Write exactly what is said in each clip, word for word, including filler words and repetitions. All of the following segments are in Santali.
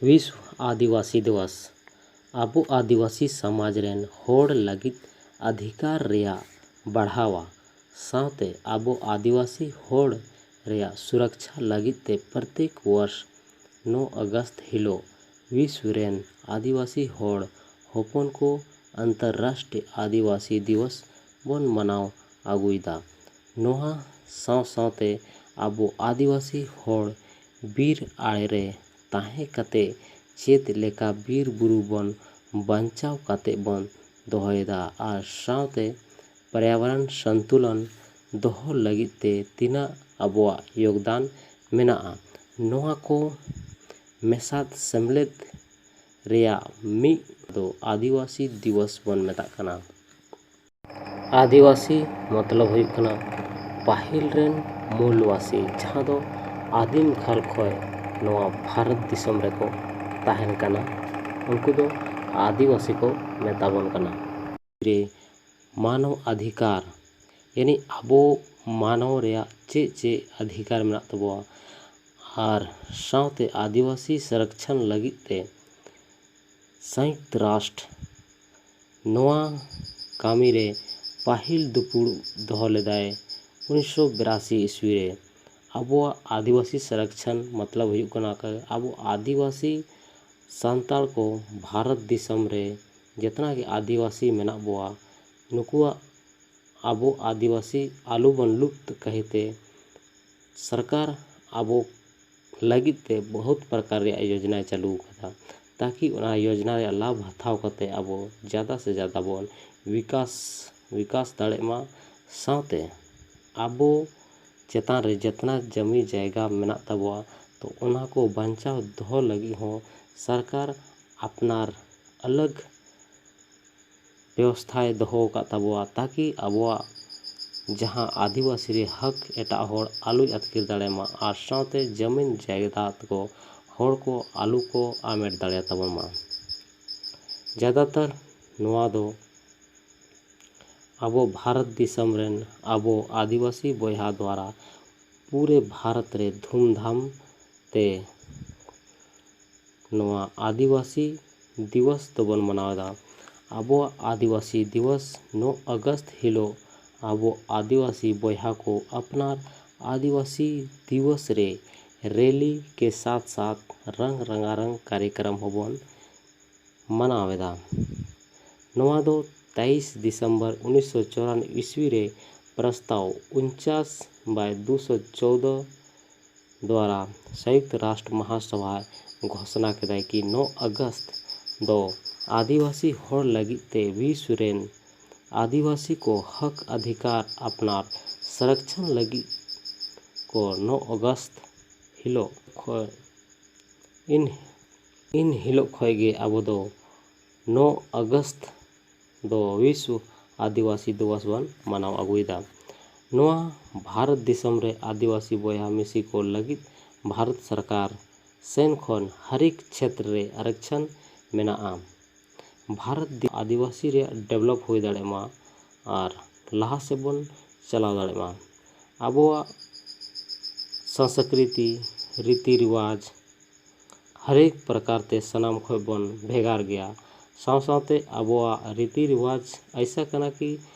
ᱵᱤᱥᱣ ᱟᱹᱫᱤᱵᱟᱹᱥᱤ ᱫᱤᱵᱚᱥ ᱟᱵᱚ ᱟᱹᱫᱤᱵᱟᱹᱥᱤ ᱥᱚᱢᱟᱡᱽ ᱨᱮᱱ ᱦᱚᱲ ᱞᱟᱹᱜᱤᱫ ᱚᱫᱷᱤᱠᱟᱨ ᱨᱮᱭᱟᱜ ᱵᱟᱲᱦᱟᱣᱟ ᱥᱟᱶᱛᱮ ᱟᱵᱚ ᱟᱹᱫᱤᱵᱟᱹᱥᱤ ᱦᱚᱲ ᱨᱮᱭᱟᱜ ᱥᱩᱨᱚᱠᱪᱷᱟ ᱞᱟᱹᱜᱤᱫ ᱛᱮ ᱯᱨᱚᱛᱮᱠ ᱵᱚᱨᱥ ᱱᱚ ᱟᱜᱚᱥᱴ ᱦᱤᱞᱳᱜ ᱵᱤᱥᱣ ᱨᱮᱱ ᱟᱹᱫᱤᱵᱟᱹᱥᱤ ᱦᱚᱲ ᱦᱚᱯᱚᱱ ᱠᱚ ᱟᱱᱛᱚᱨᱨᱟᱥᱴᱨᱤᱭᱚ ᱟᱹᱫᱤᱵᱟᱹᱥᱤ ᱫᱤᱵᱚᱥ ᱵᱚᱱ ᱢᱟᱱᱟᱣ ᱟᱹᱜᱩᱭᱮᱫᱟ᱾ ᱱᱚᱣᱟ ᱥᱟᱶ ᱥᱟᱶᱛᱮ ᱟᱵᱚ ᱟᱹᱫᱤᱵᱟᱹᱥᱤ ᱦᱚᱲ ᱵᱤᱨ ᱟᱲᱮ ᱨᱮ ᱛᱟᱦᱮᱸ ᱠᱟᱛᱮ ᱪᱮᱫ ᱞᱮᱠᱟ ᱵᱤᱨ ᱵᱩᱨᱩ ᱵᱚᱱ ᱵᱟᱧᱪᱟᱣ ᱠᱟᱛᱮ ᱵᱚᱱ ᱫᱚᱦᱚᱭᱮᱫᱟ ᱟᱨ ᱥᱟᱶᱛᱮ ᱯᱚᱨᱭᱟᱵᱚᱨᱚᱱ ᱥᱚᱱᱛᱩᱞᱚᱱ ᱫᱚᱦᱚ ᱞᱟᱹᱜᱤᱫ ᱛᱮ ᱛᱤᱱᱟᱹᱜ ᱟᱵᱚᱣᱟᱜ ᱭᱳᱜᱽᱫᱟᱱ ᱢᱮᱱᱟᱜᱼᱟ, ᱱᱚᱣᱟ ᱠᱚ ᱢᱮᱥᱟᱫ ᱥᱮᱢᱞᱮᱫ ᱨᱮᱭᱟᱜ ᱢᱤᱫ ᱫᱚ ᱟᱹᱫᱤᱵᱟᱹᱥᱤ ᱫᱤᱵᱚᱥ ᱵᱚᱱ ᱢᱮᱛᱟᱜ ᱠᱟᱱᱟ᱾ ᱟᱹᱫᱤᱵᱟᱹᱥᱤ ᱢᱚᱛᱞᱚᱵ ᱦᱩᱭᱩᱜ ᱠᱟᱱᱟ ᱯᱟᱹᱦᱤᱞ ᱨᱮᱱ ᱢᱩᱞᱵᱟᱹᱥᱤ, ᱡᱟᱦᱟᱸ ᱫᱚ ᱟᱹᱫᱤᱢ ᱠᱟᱞ ᱠᱷᱚᱱ ᱱᱚᱣᱟ ᱵᱷᱟᱨᱚᱛ ᱫᱤᱥᱚᱢ ᱨᱮᱠᱚ ᱛᱟᱦᱮᱱ ᱠᱟᱱᱟ, ᱩᱱᱠᱩ ᱫᱚ ᱟᱹᱫᱤᱵᱟᱹᱥᱤ ᱠᱚ ᱢᱮᱛᱟ ᱵᱚᱱ ᱠᱟᱱᱟ᱾ ᱨᱮ ᱢᱟᱱᱚᱵ ᱚᱫᱷᱤᱠᱟᱨ, ᱭᱟᱱᱤ ᱟᱵᱚ ᱢᱟᱱᱚᱣ ᱨᱮᱭᱟᱜ ᱪᱮᱫ ᱪᱮᱫ ᱚᱫᱷᱤᱠᱟᱨ ᱢᱮᱱᱟᱜ ᱛᱟᱵᱚᱣᱟ ᱟᱨ ᱥᱟᱶᱛᱮ ᱟᱹᱫᱤᱵᱟᱹᱥᱤ ᱥᱚᱝᱨᱚᱠᱷᱚᱱ ᱞᱟᱹᱜᱤᱫ ᱛᱮ ᱥᱚᱝᱭᱩᱠᱛ ᱨᱟᱥᱴᱨ ᱱᱚᱣᱟ ᱠᱟᱹᱢᱤ ᱨᱮ ᱯᱟᱹᱦᱤᱞ ᱫᱩᱯᱩᱲᱩᱵ ᱫᱚᱦᱚ ᱞᱮᱫᱟᱭ ᱩᱱᱤᱥᱥᱚ ᱵᱤᱨᱟᱥᱤ ᱤᱥᱣᱤ ᱨᱮ᱾ ᱟᱵᱚᱣᱟᱜ ᱟᱹᱫᱤᱵᱟᱹᱥᱤ ᱥᱚᱝᱨᱚᱠᱷᱚᱱ ᱢᱚᱛᱞᱚᱵ ᱦᱩᱭᱩᱜ ᱠᱟᱱᱟ ᱟᱵᱚ ᱟᱹᱫᱤᱵᱟᱹᱥᱤ ᱥᱟᱱᱛᱟᱲ ᱠᱚ ᱵᱷᱟᱨᱚᱛ ᱫᱤᱥᱚᱢ ᱨᱮ ᱡᱮᱛᱱᱟ ᱜᱮ ᱟᱹᱫᱤᱵᱟᱹᱥᱤ ᱢᱮᱱᱟᱜ ᱵᱚᱣᱟ, ᱱᱩᱠᱩᱣᱟᱜ ᱟᱵᱚ ᱟᱹᱫᱤᱵᱟᱹᱥᱤ ᱟᱞᱚ ᱵᱚᱱ ᱞᱩᱯᱛ ᱠᱟᱹᱦᱤᱛᱮ ᱥᱚᱨᱠᱟᱨ ᱟᱵᱚ ᱞᱟᱹᱜᱤᱫ ᱛᱮ ᱵᱚᱦᱩᱛ ᱯᱨᱚᱠᱟᱨ ᱨᱮᱭᱟᱜ ᱭᱳᱡᱽᱱᱟᱭ ᱪᱟᱹᱞᱩ ᱟᱠᱟᱫᱟ, ᱛᱟᱠᱤ ᱚᱱᱟ ᱭᱳᱡᱽᱱᱟ ᱨᱮᱭᱟᱜ ᱞᱟᱵᱷ ᱦᱟᱛᱟᱣ ᱠᱟᱛᱮ ᱟᱵᱚ ᱡᱟᱫᱟ ᱥᱮ ᱡᱟᱫᱟ ᱵᱚᱱ ᱵᱤᱠᱟᱥ, ᱵᱤᱠᱟᱥ ᱫᱟᱲᱮᱜ ᱢᱟ᱾ ᱥᱟᱶᱛᱮ ᱟᱵᱚ ᱪᱮᱛᱟᱱ ᱨᱮ ᱡᱮᱛᱱᱟ ᱡᱚᱢᱤ ᱡᱟᱭᱜᱟ ᱢᱮᱱᱟᱜ ᱛᱟᱵᱚᱣᱟ, ᱛᱚ ᱚᱱᱟ ᱠᱚ ᱵᱟᱧᱪᱟᱣ ᱫᱚᱦᱚ ᱞᱟᱹᱜᱤᱫ ᱦᱚᱸ ᱥᱚᱨᱠᱟᱨ ᱟᱯᱱᱟᱨ ᱟᱞᱟᱜᱽ ᱵᱮᱵᱚᱥᱛᱷᱟᱭ ᱫᱚᱦᱚ ᱟᱠᱟᱫ ᱛᱟᱵᱚᱣᱟ, ᱛᱟᱠᱤ ᱟᱵᱚᱣᱟᱜ ᱡᱟᱦᱟᱸ ᱟᱹᱫᱤᱵᱟᱹᱥᱤ ᱨᱮ ᱦᱚᱠ ᱮᱴᱟᱜ ᱦᱚᱲ ᱟᱞᱚᱭ ᱟᱹᱛᱠᱤᱨ ᱫᱟᱲᱮᱭᱟᱜ ᱢᱟ ᱟᱨ ᱥᱟᱶᱛᱮ ᱡᱟᱹᱢᱤᱱ ᱡᱟᱭᱫᱟᱫ ᱠᱚ ᱦᱚᱲ ᱠᱚ ᱟᱞᱚ ᱠᱚ ᱟᱢᱮᱴ ᱫᱟᱲᱮᱭᱟᱛᱟᱵᱚᱱ ᱢᱟ᱾ ᱡᱟᱫᱟᱛᱟᱨ ᱱᱚᱣᱟ ᱫᱚ ᱟᱵᱚ ᱵᱷᱟᱨᱚᱛ ᱫᱤᱥᱚᱢ ᱨᱮᱱ ᱟᱵᱚ ᱟᱹᱫᱤᱵᱟᱹᱥᱤ ᱵᱚᱭᱦᱟ ᱫᱣᱟᱨᱟ ᱯᱩᱨᱟᱹ ᱵᱷᱟᱨᱚᱛ ᱨᱮ ᱫᱷᱩᱢᱫᱷᱟᱢ ᱛᱮ ᱱᱚᱣᱟ ᱟᱹᱫᱤᱵᱟᱹᱥᱤ ᱫᱤᱵᱚᱥ ᱫᱚᱵᱚᱱ ᱢᱟᱱᱟᱣ ᱮᱫᱟ᱾ ᱟᱵᱚᱣᱟᱜ ᱟᱹᱫᱤᱵᱟᱹᱥᱤ ᱫᱤᱵᱚᱥ ᱱᱚ ᱟᱜᱚᱥᱴ ᱦᱤᱞᱳᱜ ᱟᱵᱚ ᱟᱹᱫᱤᱵᱟᱹᱥᱤ ᱵᱚᱭᱦᱟ ᱠᱚ ᱟᱯᱱᱟᱨ ᱟᱹᱫᱤᱵᱟᱹᱥᱤ ᱫᱤᱵᱚᱥ ᱨᱮ ᱨᱮᱞᱤ ᱠᱮ ᱥᱟᱛ ᱥᱟᱛ ᱨᱟᱝ ᱨᱟᱝᱜᱟᱨᱟᱝ ᱠᱟᱨᱭᱚᱠᱨᱚᱢ ᱦᱚᱸᱵᱚᱱ ᱢᱟᱱᱟᱣ ᱮᱫᱟ᱾ ᱱᱚᱣᱟ ᱫᱚ ᱛᱮᱭᱤᱥ ᱫᱤᱥᱚᱢᱵᱚᱨ ᱩᱱᱤᱥᱥᱚ ᱪᱩᱣᱟᱱᱱᱚ ᱤᱥᱣᱤ ᱨᱮ ᱯᱨᱚᱥᱛᱟᱣ ᱩᱱᱪᱟᱥ ᱵᱟᱭ ᱫᱩᱥᱚ ᱪᱳᱫᱚ ᱫᱣᱟᱨᱟ ᱥᱚᱭᱩᱠᱛ ᱨᱟᱥᱴᱨ ᱢᱟᱦᱟᱥᱚᱵᱷᱟ ᱜᱷᱳᱥᱱᱟ ᱠᱮᱫᱟᱭ ᱠᱤ ᱱᱚ ᱟᱜᱚᱥᱴ ᱫᱚ ᱟᱹᱫᱤᱵᱟᱹᱥᱤ ᱦᱚᱲ ᱞᱟᱹᱜᱤᱫ ᱛᱮ ᱵᱤᱥᱣ ᱨᱮᱱ ᱟᱹᱫᱤᱵᱟᱹᱥᱤ ᱠᱚ ᱦᱚᱠ ᱚᱫᱷᱤᱠᱟᱨ ᱟᱯᱱᱟᱨ ᱥᱚᱨᱚᱠᱪᱷᱚᱱ ᱞᱟᱹᱜᱤᱫ ᱠᱚ ᱱᱚ ᱟᱜᱚᱥᱴ ᱦᱤᱞᱳᱜ ᱠᱷᱚᱱ ᱤᱱ ᱤᱱ ᱦᱤᱞᱳᱜ ᱠᱷᱚᱱ ᱜᱮ ᱟᱵᱚ ᱫᱚ ᱱᱚ ᱟᱜᱚᱥᱴ ᱫᱚ ᱵᱤᱥᱣ ᱟᱹᱫᱤᱵᱟᱹᱥᱤ ᱫᱤᱵᱚᱥ ᱵᱚᱱ ᱢᱟᱱᱟᱣ ᱟᱹᱜᱩᱭᱮᱫᱟ᱾ ᱱᱚᱣᱟ ᱵᱷᱟᱨᱚᱛ ᱫᱤᱥᱚᱢ ᱨᱮ ᱟᱹᱫᱤᱵᱟᱹᱥᱤ ᱵᱚᱭᱦᱟ ᱢᱤᱥᱤ ᱠᱚ ᱞᱟᱹᱜᱤᱫ ᱵᱷᱟᱨᱚᱛ ᱥᱚᱨᱠᱟᱨ ᱥᱮᱱ ᱠᱷᱚᱱ ᱦᱟᱨᱤᱠ ᱪᱷᱮᱛᱨᱚ ᱨᱮ ᱟᱨᱚᱠᱪᱷᱚᱱ ᱢᱮᱱᱟᱜᱼᱟ᱾ ᱵᱷᱟᱨᱚᱛ ᱫᱤ-, ᱟᱹᱫᱤᱵᱟᱹᱥᱤ ᱨᱮᱭᱟᱜ ᱰᱮᱵᱷᱞᱚᱯ ᱦᱩᱭ ᱫᱟᱲᱮᱭᱟᱜ ᱢᱟ ᱟᱨ ᱞᱟᱦᱟ ᱥᱮᱫ ᱵᱚᱱ ᱪᱟᱞᱟᱣ ᱫᱟᱲᱮᱭᱟᱜ ᱢᱟ᱾ ᱟᱵᱚᱣᱟᱜ ᱥᱚᱝᱥᱠᱨᱤᱛᱤ, ᱨᱤᱛᱤ ᱨᱮᱣᱟᱡᱽ, ᱦᱟᱨᱮᱠ ᱯᱨᱚᱠᱟᱨ ᱛᱮ ᱥᱟᱱᱟᱢ ᱠᱷᱚᱱ ᱵᱚᱱ ᱵᱷᱮᱜᱟᱨ ᱜᱮᱭᱟ᱾ ᱥᱟᱶ ᱥᱟᱶᱛᱮ ᱟᱵᱚᱣᱟᱜ ᱨᱤᱛᱤ ᱨᱮᱣᱟᱡᱽ ᱟᱭᱥᱟ ᱠᱟᱱᱟ ᱠᱤ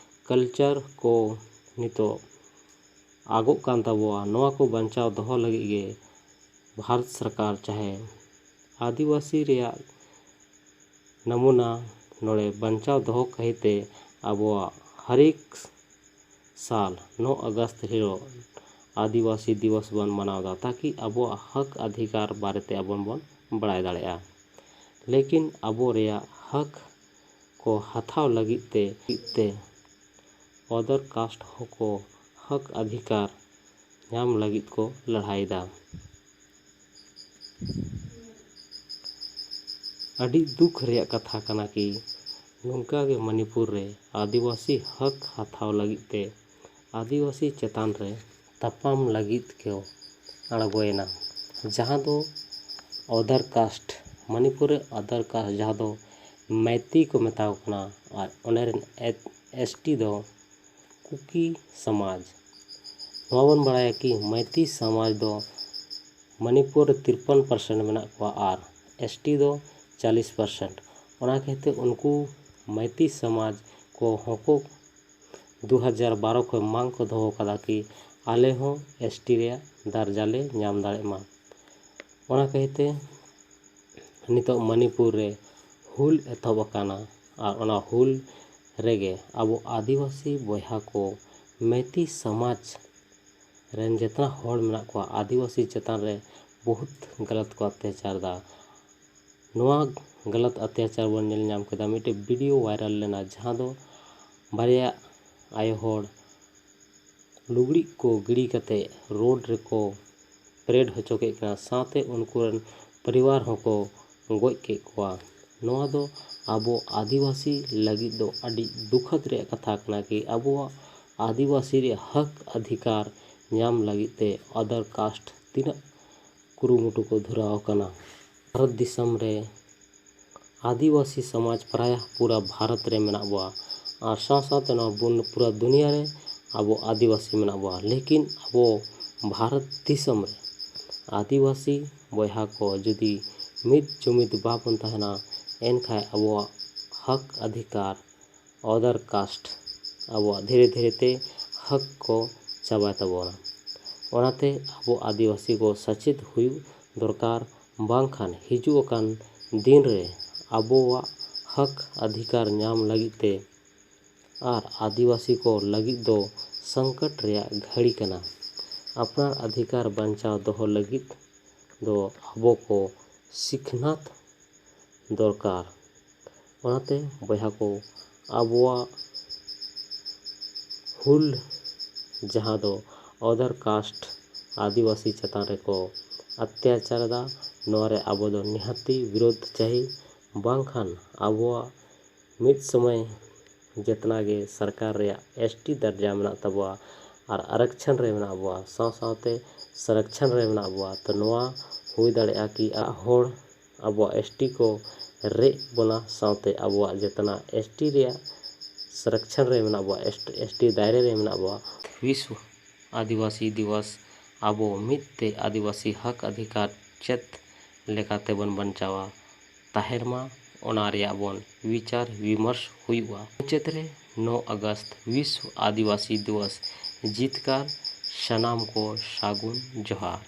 ᱠᱟᱞᱪᱟᱨ ᱠᱚ ᱱᱤᱛᱚᱜ ᱟᱜᱚᱜ ᱠᱟᱱ ᱛᱟᱵᱚᱣᱟ᱾ ᱱᱚᱣᱟ ᱠᱚ ᱵᱟᱧᱪᱟᱣ ᱫᱚᱦᱚ ᱞᱟᱹᱜᱤᱫ ᱜᱮ ᱵᱷᱟᱨᱚᱛ ᱥᱚᱨᱠᱟᱨ ᱪᱟᱦᱮ ᱟᱹᱫᱤᱵᱟᱹᱥᱤ ᱨᱮᱭᱟᱜ ᱱᱟᱢᱩᱱᱟ ᱱᱚᱰᱮ ᱵᱟᱧᱪᱟᱣ ᱫᱚᱦᱚ ᱠᱷᱟᱹᱛᱤᱨ ᱛᱮ ᱟᱵᱚᱣᱟᱜ ᱦᱟᱨᱮᱠ ᱥᱟᱞ ᱱᱚ ᱟᱜᱚᱥᱴ ᱦᱤᱞᱳᱜ ᱟᱹᱫᱤᱵᱟᱹᱥᱤ ᱫᱤᱵᱚᱥ ᱵᱚᱱ ᱢᱟᱱᱟᱣ ᱮᱫᱟ, ᱛᱟᱠᱤ ᱟᱵᱚᱣᱟᱜ ᱦᱚᱠ ᱚᱫᱷᱤᱠᱟᱨ ᱵᱟᱨᱮᱛᱮ ᱟᱵᱚ ᱵᱚᱱ ᱵᱟᱲᱟᱭ ᱫᱟᱲᱮᱭᱟᱜᱼᱟ᱾ ᱞᱮᱠᱤᱱ ᱟᱵᱚ ᱨᱮᱭᱟᱜ ᱦᱚᱠ ᱠᱚ ᱦᱟᱛᱟᱣ ᱞᱟᱹᱜᱤᱫ ᱛᱮ, ᱞᱟᱹᱜᱤᱫ ᱛᱮ other caste ᱦᱚᱸᱠᱚ ᱦᱚᱠ ᱚᱫᱷᱤᱠᱟᱨ ᱧᱟᱢ ᱞᱟᱹᱜᱤᱫ ᱠᱚ ᱞᱟᱹᱲᱦᱟᱹᱭ ᱮᱫᱟ᱾ ᱟᱹᱰᱤ ᱫᱩᱠ ᱨᱮᱭᱟᱜ ᱠᱟᱛᱷᱟ ᱠᱟᱱᱟ ᱠᱤ ᱱᱚᱝᱠᱟ ᱜᱮ ᱢᱚᱱᱤᱯᱩᱨ ᱨᱮ ᱟᱹᱫᱤᱵᱟᱹᱥᱤ ᱦᱚᱠ ᱦᱟᱛᱟᱣ ᱞᱟᱹᱜᱤᱫ ᱛᱮ ᱟᱹᱫᱤᱵᱟᱹᱥᱤ ᱪᱮᱛᱟᱱ ᱨᱮ ᱛᱟᱯᱟᱢ ᱞᱟᱹᱜᱤᱫ ᱠᱚ ᱟᱬᱜᱚᱭᱮᱱᱟ, ᱡᱟᱦᱟᱸ ᱫᱚ other caste, ᱢᱚᱱᱤᱯᱩᱨ ᱨᱮ other caste ᱡᱟᱦᱟᱸ ᱫᱚ ᱢᱮᱭᱛᱤ ᱠᱚ ᱢᱮᱛᱟᱣ ᱠᱟᱱᱟ, ᱟᱨ ᱚᱸᱰᱮ ᱨᱮᱱ ᱮᱥ ᱴᱤ ᱫᱚ ᱠᱩᱠᱤ ᱥᱚᱢᱟᱡᱽ᱾ ᱱᱚᱣᱟ ᱵᱚᱱ ᱵᱟᱲᱟᱭᱟ ᱠᱤ ᱢᱮᱭᱛᱤ ᱥᱚᱢᱟᱡᱽ ᱫᱚ ᱢᱚᱱᱤᱯᱩᱨ ᱨᱮ ᱛᱤᱨᱯᱚᱱ ᱯᱟᱨᱥᱮᱱᱴ ᱢᱮᱱᱟᱜ ᱠᱚᱣᱟ ᱟᱨ ᱮᱥ ᱴᱤ ᱫᱚ ᱪᱟᱞᱤᱥ ᱯᱟᱨᱥᱮᱱᱴ᱾ ᱚᱱᱟ ᱠᱷᱟᱹᱛᱤᱨ ᱩᱱᱠᱩ ᱢᱟᱹᱭᱛᱤ ᱥᱚᱢᱟᱡᱽ ᱠᱚ ᱦᱚᱸᱠᱚ ᱫᱩ ᱦᱟᱡᱟᱨ ᱵᱟᱨᱚ ᱠᱷᱚᱱ ᱢᱟᱝ ᱠᱚ ᱫᱚᱦᱚ ᱠᱟᱫᱟ ᱠᱤ ᱟᱞᱮ ᱦᱚᱸ ᱮᱥ ᱴᱤ ᱨᱮᱭᱟᱜ ᱫᱟᱨᱡᱟ ᱞᱮ ᱧᱟᱢ ᱫᱟᱲᱮᱜ ᱢᱟ᱾ ᱚᱱᱟ ᱠᱷᱟᱹᱛᱤᱨ ᱱᱤᱛᱚᱜ ᱢᱚᱱᱤᱯᱩᱨ ᱨᱮ ᱦᱩᱞ ᱮᱛᱚᱦᱚᱵ ᱟᱠᱟᱱᱟ ᱟᱨ ᱚᱱᱟ ᱦᱩᱞ ᱨᱮᱜᱮ ᱟᱵᱚ ᱟᱹᱫᱤᱵᱟᱹᱥᱤ ᱵᱚᱭᱦᱟ ᱠᱚ ᱢᱟᱹᱭᱛᱤ ᱥᱚᱢᱟᱡᱽ ᱨᱮᱱ ᱡᱮᱛᱱᱟ ᱦᱚᱲ ᱢᱮᱱᱟᱜ ᱠᱚᱣᱟ, ᱟᱹᱫᱤᱵᱟᱹᱥᱤ ᱪᱮᱛᱟᱱ ᱨᱮ ᱵᱚᱦᱩᱛ ᱜᱟᱞᱟᱛ ᱠᱚ ᱚᱛᱛᱟᱪᱟᱨ ᱮᱫᱟ᱾ ᱱᱚᱣᱟ ᱜᱟᱞᱟᱛ ᱚᱛᱛᱟᱪᱟᱨ ᱵᱚᱱ ᱧᱮᱞ ᱧᱟᱢ ᱠᱮᱫᱟ, ᱢᱤᱫᱴᱮᱱ ᱵᱷᱤᱰᱤᱭᱳ ᱵᱷᱟᱭᱨᱟᱞ ᱞᱮᱱᱟ, ᱡᱟᱦᱟᱸ ᱫᱚ ᱵᱟᱨᱭᱟ ᱟᱭᱳ ᱦᱚᱲ ᱞᱩᱜᱽᱲᱤᱡ ᱠᱚ ᱜᱤᱰᱤ ᱠᱟᱛᱮ ᱨᱳᱰ ᱨᱮᱠᱚ ᱯᱮᱨᱮᱰ ᱦᱚᱪᱚ ᱠᱮᱫ ᱠᱤᱱᱟ, ᱥᱟᱶᱛᱮ ᱩᱱᱠᱩ ᱨᱮᱱ ᱯᱚᱨᱤᱵᱟᱨ ᱦᱚᱸᱠᱚ ᱜᱚᱡ ᱠᱮᱫ ᱠᱚᱣᱟ᱾ ᱱᱚᱣᱟ ᱫᱚ ᱟᱵᱚ ᱟᱹᱫᱤᱵᱟᱹᱥᱤ ᱞᱟᱹᱜᱤᱫ ᱫᱚ ᱟᱹᱰᱤ ᱫᱩᱠᱷᱚᱫ ᱨᱮᱭᱟᱜ ᱠᱟᱛᱷᱟ ᱠᱟᱱᱟ ᱠᱤ ᱟᱵᱚᱣᱟᱜ ᱟᱹᱫᱤᱵᱟᱹᱥᱤ ᱨᱮᱭᱟᱜ ᱦᱚᱠ ᱚᱫᱷᱤᱠᱟᱨ ᱧᱟᱢ ᱞᱟᱹᱜᱤᱫ ᱛᱮ other caste ᱛᱤᱱᱟᱹᱜ ᱠᱩᱨᱩᱢᱩᱴᱩ ᱠᱚ ᱫᱷᱩᱨᱟᱣ ᱟᱠᱟᱱᱟ᱾ ᱵᱷᱟᱨᱚᱛ ᱫᱤᱥᱚᱢ ᱨᱮ ᱟᱹᱫᱤᱵᱟᱹᱥᱤ ᱥᱚᱢᱟᱡᱽ ᱯᱨᱟᱭ ᱯᱩᱨᱟᱹ ᱵᱷᱟᱨᱚᱛ ᱨᱮ ᱢᱮᱱᱟᱜ ᱵᱚᱣᱟ ᱟᱨ ᱥᱟᱶ ᱥᱟᱶᱛᱮ ᱱᱚᱣᱟ ᱵᱩᱱ-, ᱯᱩᱨᱟᱹ ᱫᱩᱱᱤᱭᱟᱹ ᱨᱮ ᱟᱵᱚ ᱟᱹᱫᱤᱵᱟᱹᱥᱤ ᱢᱮᱱᱟᱜ ᱵᱚᱣᱟ᱾ ᱞᱮᱠᱤᱱ ᱟᱵᱚ ᱵᱷᱟᱨᱚᱛ ᱫᱤᱥᱚᱢ ᱨᱮ ᱟᱹᱫᱤᱵᱟᱹᱥᱤ ᱵᱚᱭᱦᱟ ᱠᱚ ᱡᱩᱫᱤ ᱢᱤᱫ ᱡᱩᱢᱤᱫ ᱵᱟᱵᱚᱱ ᱛᱟᱦᱮᱱᱟ, ᱮᱱᱠᱷᱟᱱ ᱟᱵᱚᱣᱟᱜ ᱦᱚᱠ ᱚᱫᱷᱤᱠᱟᱨ other caste ᱟᱵᱚᱣᱟᱜ ᱫᱷᱤᱨᱮ ᱫᱷᱤᱨᱮ ᱛᱮ ᱦᱚᱠ ᱠᱚ ᱪᱟᱵᱟᱭ ᱛᱟᱵᱚᱱᱟ᱾ ᱚᱱᱟᱛᱮ ᱟᱵᱚ ᱟᱹᱫᱤᱵᱟᱹᱥᱤ ᱠᱚ ᱥᱮᱪᱮᱫ ᱦᱩᱭᱩᱜ ᱫᱚᱨᱠᱟᱨ, ᱵᱟᱝᱠᱷᱟᱱ ᱦᱤᱡᱩᱜ ᱟᱠᱟᱱ ᱫᱤᱱ ᱨᱮ ᱟᱵᱚᱣᱟᱜ ᱦᱚᱠ ᱚᱫᱷᱤᱠᱟᱨ ᱧᱟᱢ ᱞᱟᱹᱜᱤᱫ ᱛᱮ ᱟᱨ ᱟᱹᱫᱤᱵᱟᱹᱥᱤ ᱠᱚ ᱞᱟᱹᱜᱤᱫ ᱫᱚ ᱥᱚᱝᱠᱚᱴ ᱨᱮᱭᱟᱜ ᱜᱷᱟᱹᱲᱤ ᱠᱟᱱᱟ᱾ ᱟᱯᱱᱟᱨ ᱚᱫᱷᱤᱠᱟᱨ ᱵᱟᱧᱪᱟᱣ ᱫᱚᱦᱚ ᱞᱟᱹᱜᱤᱫ ᱫᱚ ᱟᱵᱚ ᱠᱚ ᱥᱤᱠᱷᱱᱟᱹᱛ ᱫᱚᱨᱠᱟᱨ᱾ ᱚᱱᱟᱛᱮ ᱵᱚᱭᱦᱟ ᱠᱚ, ᱟᱵᱚᱣᱟᱜ ᱦᱩᱞ ᱡᱟᱦᱟᱸ ᱫᱚ other caste ᱟᱹᱫᱤᱵᱟᱹᱥᱤ ᱪᱮᱛᱟᱱ ᱨᱮᱠᱚ ᱚᱛᱛᱟᱪᱟᱨ ᱮᱫᱟ, ᱱᱚᱣᱟ ᱨᱮ ᱟᱵᱚ ᱫᱚ ᱱᱤᱦᱟᱹᱛᱤ ᱵᱤᱨᱳᱫᱷ ᱪᱟᱹᱦᱤ, ᱵᱟᱝᱠᱷᱟᱱ ᱟᱵᱚᱣᱟᱜ ᱢᱤᱫ ᱥᱚᱢᱚᱭ ᱡᱮᱛᱱᱟ ᱜᱮ ᱥᱚᱨᱠᱟᱨ ᱨᱮᱭᱟᱜ ᱮᱥ ᱴᱤ ᱫᱟᱨᱡᱟ ᱢᱮᱱᱟᱜ ᱛᱟᱵᱚᱣᱟ ᱟᱨ ᱟᱨᱚᱠᱪᱷᱚᱱ ᱨᱮ ᱢᱮᱱᱟᱜ ᱵᱚᱣᱟ, ᱥᱟᱶ ᱥᱟᱶᱛᱮ ᱥᱚᱨᱚᱠᱪᱷᱚᱱ ᱨᱮ ᱢᱮᱱᱟᱜ ᱵᱚᱣᱟ᱾ ᱛᱚ ᱱᱚᱣᱟ ᱦᱩᱭ ᱫᱟᱲᱮᱭᱟᱜᱼᱟ ᱠᱤ ᱟᱨ ᱦᱚᱲ ᱟᱵᱚᱣᱟᱜ ᱮᱥ ᱴᱤ ᱠᱚ ᱨᱮᱡ ᱵᱚᱱᱟ, ᱥᱟᱶᱛᱮ ᱟᱵᱚᱣᱟᱜ ᱡᱮᱛᱱᱟ ᱮᱥ ᱴᱤ ᱨᱮᱭᱟᱜ ᱥᱚᱨᱚᱠᱪᱷᱚᱱ ᱨᱮ ᱢᱮᱱᱟᱜ ᱵᱚᱣᱟ, ᱮᱥ ᱴᱤ ᱫᱟᱭᱨᱮ ᱨᱮ ᱢᱮᱱᱟᱜ ᱵᱚᱣᱟ᱾ ᱵᱤᱥᱣᱚ ᱟᱹᱫᱤᱵᱟᱹᱥᱤ ᱫᱤᱵᱚᱥ ᱟᱵᱚ ᱢᱤᱫ ᱛᱮ ᱟᱹᱫᱤᱵᱟᱹᱥᱤ ᱦᱚᱠ ᱚᱫᱷᱤᱠᱟᱨ ᱪᱮᱫ ᱞᱮᱠᱟᱛᱮ ᱵᱚᱱ ᱵᱟᱧᱪᱟᱣᱟ ᱛᱟᱦᱮᱱ ᱢᱟ, ᱚᱱᱟ ᱨᱮᱭᱟᱜ ᱵᱚᱱ ᱵᱤᱪᱟᱨ ᱵᱤᱢᱚᱨᱥ ᱦᱩᱭᱩᱜᱼᱟ᱾ ᱢᱩᱪᱟᱹᱫ ᱨᱮ ᱱᱚ ᱟᱜᱚᱥᱴ ᱵᱤᱥᱣ ᱟᱹᱫᱤᱵᱟᱹᱥᱤ ᱫᱤᱵᱚᱥ ᱡᱤᱛᱠᱟᱹᱨ ᱥᱟᱱᱟᱢ ᱠᱚ ᱥᱟᱹᱜᱩᱱ ᱡᱚᱦᱟᱨ᱾